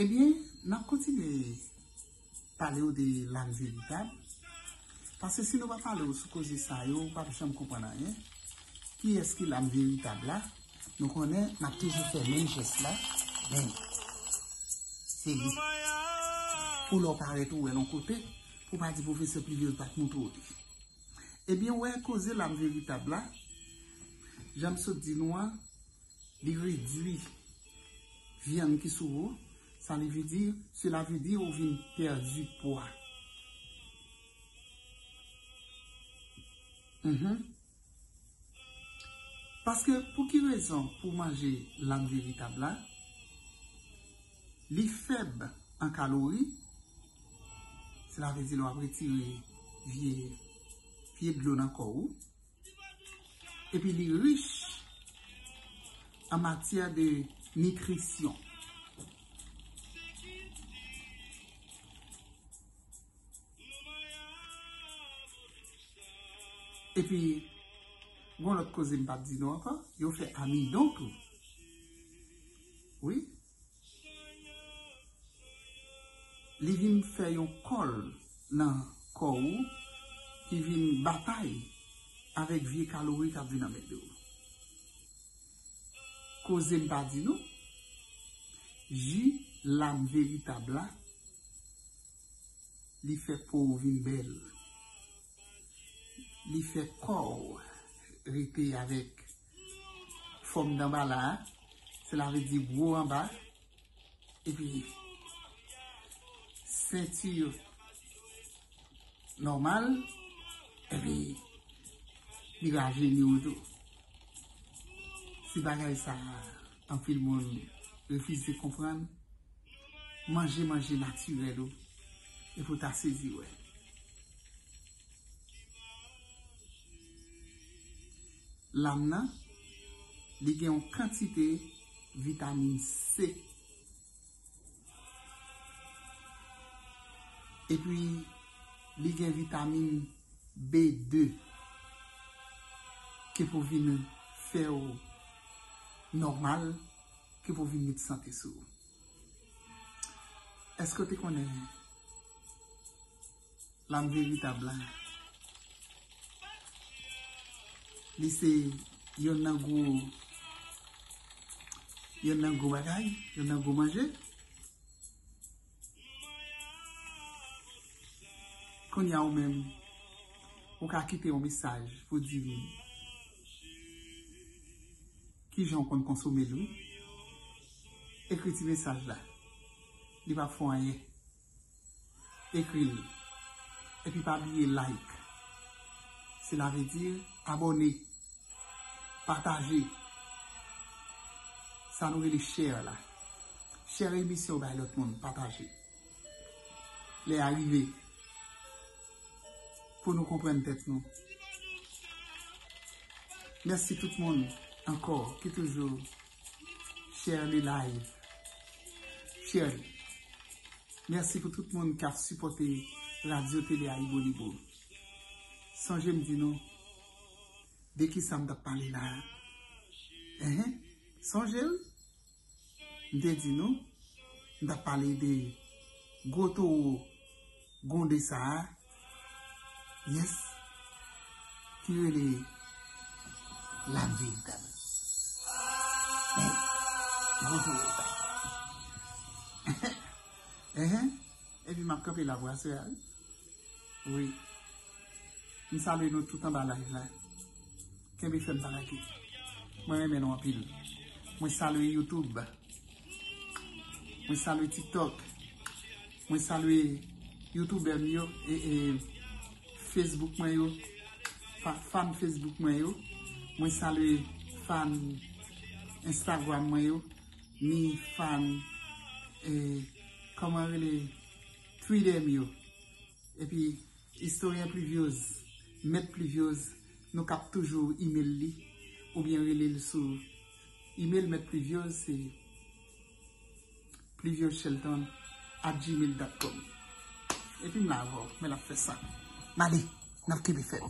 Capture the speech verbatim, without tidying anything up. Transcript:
Ebyen, n ap kontinye pale w de lam veritab. Paske si nou pa pale w sou koze sa yo, ou p ap janm konprann anyen. Kiyès ki lam veritab la? Nou konnen n ap toujou fè menm jès la. Men, se li. Pou lè w parèt ou wè l yon kote, pou w pa di pwofesè Plivyòz pa t montre w li. Ebyen, w wè koze lam veritab la, jan m sot di nou an, li redui vyann ki sou ou, sa li vle di, cela veut dire ou vin pèdi pwa. Mhm. Paske pou ki rezon pou manje lam veritab la, li fèb an kalori, cela veut dire lè w ap retire vye, vye dlo nan kò ou, epi li rich an matyè de nitrisyon. Epi, gon lòt koze m p ap di nou ankò, yo fè amidon tou. Wi. Li vin fè yon kòl nan kò ou ki vin batay avèk vye kalori k ap vin anmède w. Koze m pa di nou, ji lam veritab la, li fè po w vin bèl. Li fè kò w rete avèk fòm danba la, sela vle di gwo anba, epi senti nòmal, epi li rajeni w tou. Se bagay sa a, anpil moun refize konprann. Manje, manje natirèl ou, epi w ta sezi wè. Lam nan, li gen yon kantite vitamin C. Epi, li gen vitamin B de ki pou vin fè w nòmal, ki pou vin met sante sou ou. Èske w te konnen lam veritab la, li se yonn nan gwo, yonn nan gwo bagay, yonn nan gwo manje? Kounye a ou menm, ou ka kite yon mesaj pou di m kijan w konn konsome l, wi. Ekri ti mesaj la. Li p ap fè w anyen. Ekri l. Epi pa bliye like. Sela vle di abòne, pataje. Sa nou rele share la. Share emisyon bay lòt moun, pataje. Lè a rive pou nou konprann tèt nou. Mèsi tout moun ankò ki toujou share le live. Share li. Mèsi pou tout moun k ap sipòte Radyo Tele Ayibolibo. Sonje m di nou de kisa m t ap pale la a. Enhen. Sonje l? M te di nou, m t ap pale de gwo towo gwonde sa a. Yes. Ki rele lam veritab. Wi. Gwo towo sa. Enhen. Epi m ap kanpe la pou aswè a, wi. Wi. M salye nou tout anba live la. Kenbe fèm pa lage. Mwen renmen nou anpil. Mwen salye YouTube. Mwen salye TikTok. Mwen salye YouTubè m yo e, e Facebook mwen yo. Fa-, fan Facebook mwen yo. Mwen salye fan Instagram mwen yo. Ni fan, e, kòman rele, Twitter m yo. Epi, Istoryen Plivyòz, Mèt Plivyòz, nou kab toujou email li, oubyen rele l sou email Mèt Plivyòz, se plivyòz shelton at gmail dot com. Epi m la avè w, men l ap fè sa. M ale, n ap kenbe fèm.